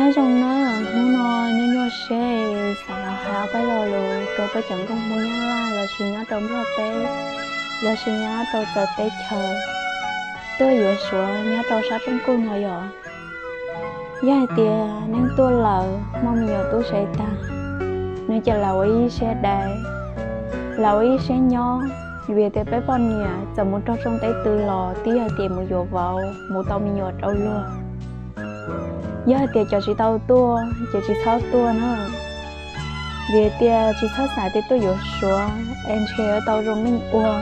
Nyob zoo na, hnub no nyuaj nyuaj siab xav los hais ob peb lo lus rau peb cov nkauj Hmoob Nyab Laj lossis nyob rau Nplog teb lossis nyob rau txawv teb chaws tuaj yuav Suav nyob rau sab rooj kuj no yom. Yog hais tias neeg tuaj lawm muaj me nyuam tub se tag, nws ces lam ua ib siab dais, lam ua ib siab nyob, vim tias peb poj niam txawm mus raug rooj teb twg los twb yog tias mus yuav vauv mus tau me nyuam rau luag. Yog hais tias cov tsis tau tuaj ces tsis txhob tuaj na, vim tias tsis txhob xav tias tuaj yuav Suav es ntshe yuav tau zoo neej ua,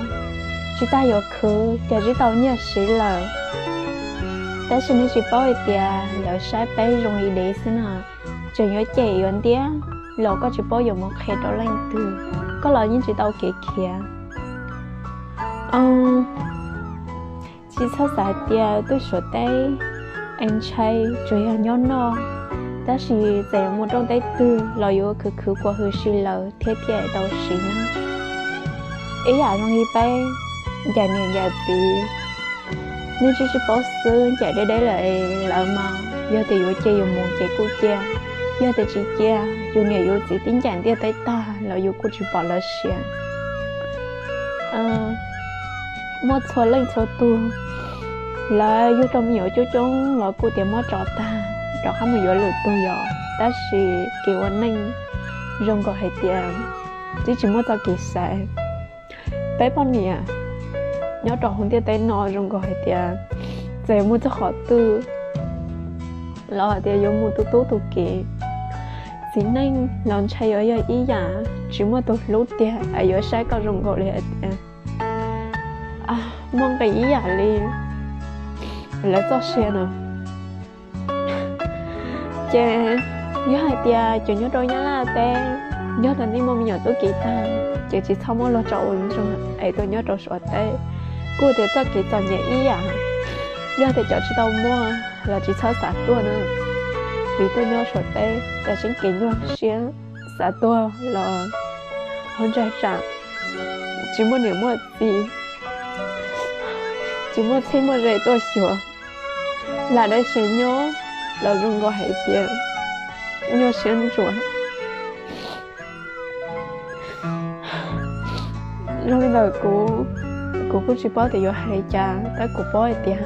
tsis tas yuav khwv ces tsis tau nyiaj siv lawm. Tab sis nej tsis paub hais tias lawv saib peb zoo li dev xwb no, tseem yuav cem yuav ntiab los koj tsis paub yuav mus qhia rau leej twg, koj los yeej tsis tau kev khiav. Tsis txhob xav hais tias tuaj Suav teb es ntshai tsuas yog nyob noj, tab sis txawm yuav mus rooj teb twg los yuav khwv khwv kua hwm si lawm thiab thiaj tau siv na. Ib yam zoo li peb ncaim niam ncaim txiv, nej tsis tsis paub xwb, ncaim deb deb lawm, lawv mas yog tias yuav cia yus mus ces kuj cia, yog tias tsis cia yus niam yus txiv twb ncaim ntiaj teb tag los yus kuj tsis pom lawv siav. Muaj txhua leej txhua tus, lawv yug tau me nyuam coob coob los kuj tias muab tso tag rov qab mus yuav lwm tus yom. Tab sis kev ua neej zoo nkaus hais tias twb tsis muaj txoj kev xaiv. Peb poj niam nyob rau hauv ntiaj teb no zoo nkaus hais tias txawm yuav mus txog qhov twg los hais tias yuav mus tu tub tu kiv, txiv neej los ntshai yuav yog ib yam, tsis muaj tus hlub tiag es yuav saib koj zoo nkaus li hais tias muaj nqis ib yam li lawv txoj sia no. Ces yog hais tias cov nyob rau Nyab Laj teb, yog tias nej muaj me nyuam tub kiv tag ces tsis txhob muab luag tso ua zoo es tuaj nyob rau Suav teb. Kuj tias txoj kev txom nyem ib yam, yog tias cov tsis tau muaj los tsis txhob xav tuaj na, vim tuaj nyob Suav teb tam sim kev nyuaj siab, xav tuag los hauv ntsais tsam, tsis muaj niam muaj txiv, tsis muaj txheeb muaj ze tuaj xyuas, lam dai siav nyob los zoo nkaus hais tias nyuaj siab ntsuav. Zoo li ntawd kuv, kuv kuj tsis paub tias yuav hais li cas, tab kuv paub hais tias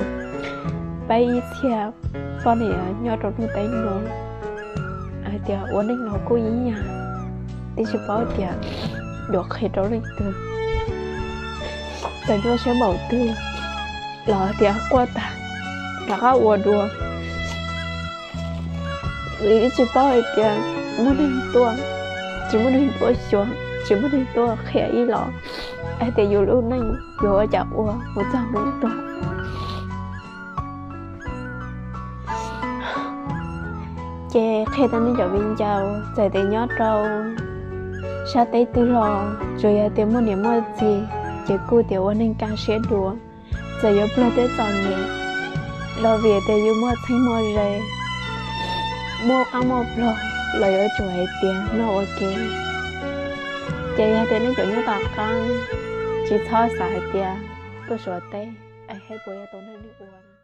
peb ib txhia poj niam nyob rau ntuj teb no hais tias ua neej los kuj ib yam, twb tsis paub tias yuav qhia rau leej twg. Txawm nyuaj siab npaum twg los tias quaj tag rov qab ua dua, vim twb tsis paub hais tias muaj neeg tuaj, tsis muaj neeg tuaj xyuas, tsis muaj neeg tuaj qhia ib los hais tias yus lub neej yuav ua cas ua mus txog hnub tuag. Ces qhia rau nej cov viv ncaus, txawm tias nyob rau sab teb twg los tsuas yog tias muaj niam muaj txiv ces kuj tias ua neeg kaj siab dua. Txawm yuav pluag thiab txom nyem los vim tias yus muaj txheeb muaj ze, muaj qab muaj pluag los yuav tsum hais tias noj ua ke. Ces yog tias nej cov nyob tom qab tsis txhob xav hais tias tuaj Suav teb es puas yuav tau neej ua.